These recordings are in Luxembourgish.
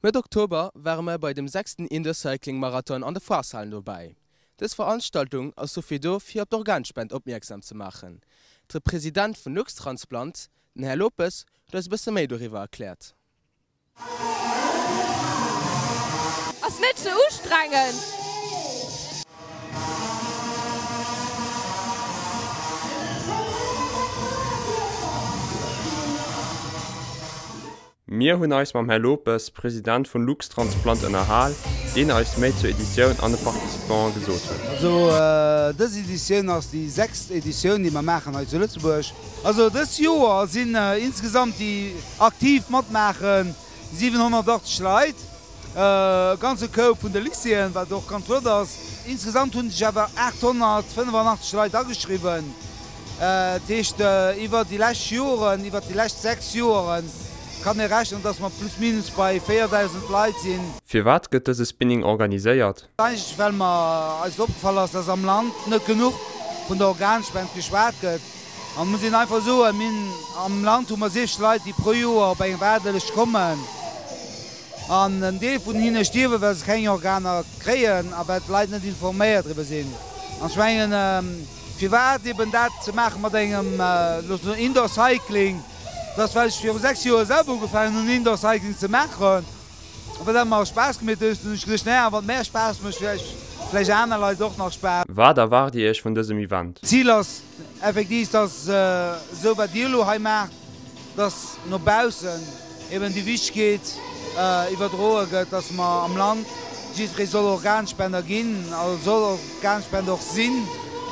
Mëtt Oktober ware mer bei dem sechsten Indoor Cycling Marathon an de Foireshalen dobäi. Dës Veranstaltung ass dofir do fir op d'Organspend opmierksam ze maachen. De President vun Luxtransplant, den Här Lopes, huet eis e bësse méi doriwwer erkläert. Ass net ze ustrengend. Mir hunn eis mam Här Lopes, President vun Luxtransplant ënnerhal, deen eis méi zur Editioun an de Participante gesot huet. Also dës Editioun ass déi sechst Editioun, déi mer maachen hei zu Lëtzebuerg. Also dës Joer sinn insgesamt déi aktiv matmaachen 780 Leit, e ganze Koup vun de Lycéeën, wat och ganz flott ass. Insgesamt hunn sech awer 885 Leit ageschriwwen. Dat heescht, iwwer déi lescht Joren, iwwer déi lescht 6 Joren kann ee rechnen, dass mer plus minus bei 4.000 Leit sinn. Firwat gëtt dëse Spinning organiséiert? Eigentlech well mer eis opgefall ass, dass am Land net genuch vun der Organspend geschwat gëtt. An et muss een einfach soen, mir hunn am Land hu mer 60 Leit, déi pro Joer op eng Waardelëscht kommen. An en Deel vun hinne stierwen, well se keng Organer kréien a well d'Leit net informéiert driwwer sinn. An ech mengen, firwat eben dat ze maache mat engem, loosse mer soen, Indoor Cycling, dat ass, well ech viru 6 Joer selwer ugefaangen hunn, Indoor Cycling ze maachen a well dat mer Spaass gemeet huet. Dunn hunn ech geduecht, naja, wann et mär Spaass mécht, vläicht vläicht aner Leit och nach Spaass. Wat erwaart Dir Iech vun dësem Event? D'Zil ass effektiv, dass esou wat Dir elo hei maacht, dass no baussen eben déi Wichtegkeet iwwerdroe gëtt, dass mer am Land jiddweree soll Organspender ginn a soll Organspender och sinn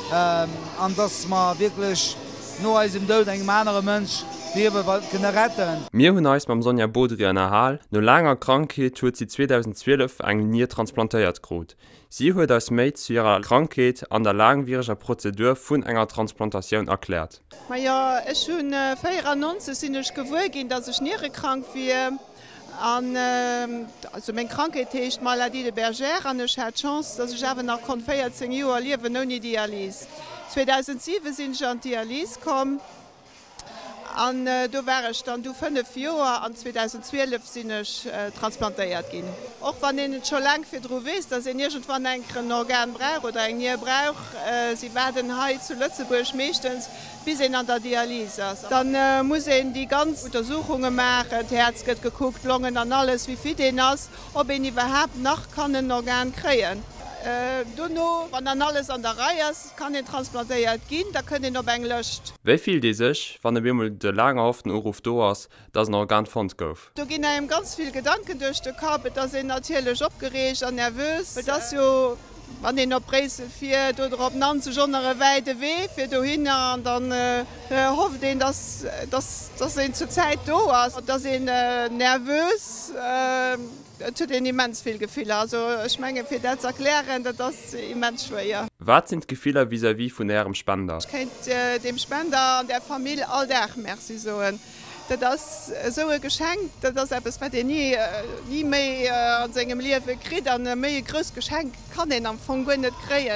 an dass mer wierklech no eisem Doud engem anere Mënsch d'Liewe kënne retten. Mir hunn eis mam Sonja Bodry ënnerhal. No laanger Krankheet huet si 2012 eng Nier transplantéiert krut. Si huet eis méi zu hirer Krankheet an der laangwiereger Prozedur vun enger Transplantatioun erkläert. Majo, ech hunn 94 sinn ech gewuer ginn, dass ech nierekrank wier an also meng Krankheet heescht Maladie de Bergère an ech hat d'Chance, dass ech awer nach konnt 14 Joer liewen ouni Dialys. 2007 sinn ech an d'Dialys komm. An do war ech dann du 5 Joer an 2012 sinn ech transplantéiert ginn. Och wann een et scho laang virdru weess, dass een iergendwann eng Kéier en Organ brauch oder eng Nier brauch, si waarden hei zu Lëtzebuerg meeschtens bis een an der Dialys ass. Dann muss een déi ganz Untersuchunge maachen, d'Häerz gëtt gekuckt, d'Longen an alles, wéi fit een ass, ob een iwwerhaapt nach kann en Organ kréien. Dono, wann dann alles an der Rei ass, Kann een transplantéiert ginn, da kënnt een op eng Lëscht. Wéi fillt ee sech, wann op eemol de laang erhofften Uruff do ass, dass en Organ fonnt gouf? Do ginn engem ganz vill Gedanken duerch de Kapp. Et ass een natierlech opgereegt an nervös. Et ass jo, wann een op Bréissel fiert oder op Nanzeg, och nach e wäite Wee fir dohinner an dann hofft een, dass dass een zur Zäit do ass. Et ass een nervös. Et huet een immens vill Gefiller. Also ech mengen, fir dat ze erklären, dat ass immens schwéier. Wat sinn d'Gefiller vis-à-vis vun Ärem Spender? Ech kéint deem Spender an där Famill all Dag Merci soen. Dat ass esou e Geschenk, dat ass eppes, wat een ni, ni méi a sengem Liewe kritt. An méi e grousst Geschenk kann een am Fong guer net kréien.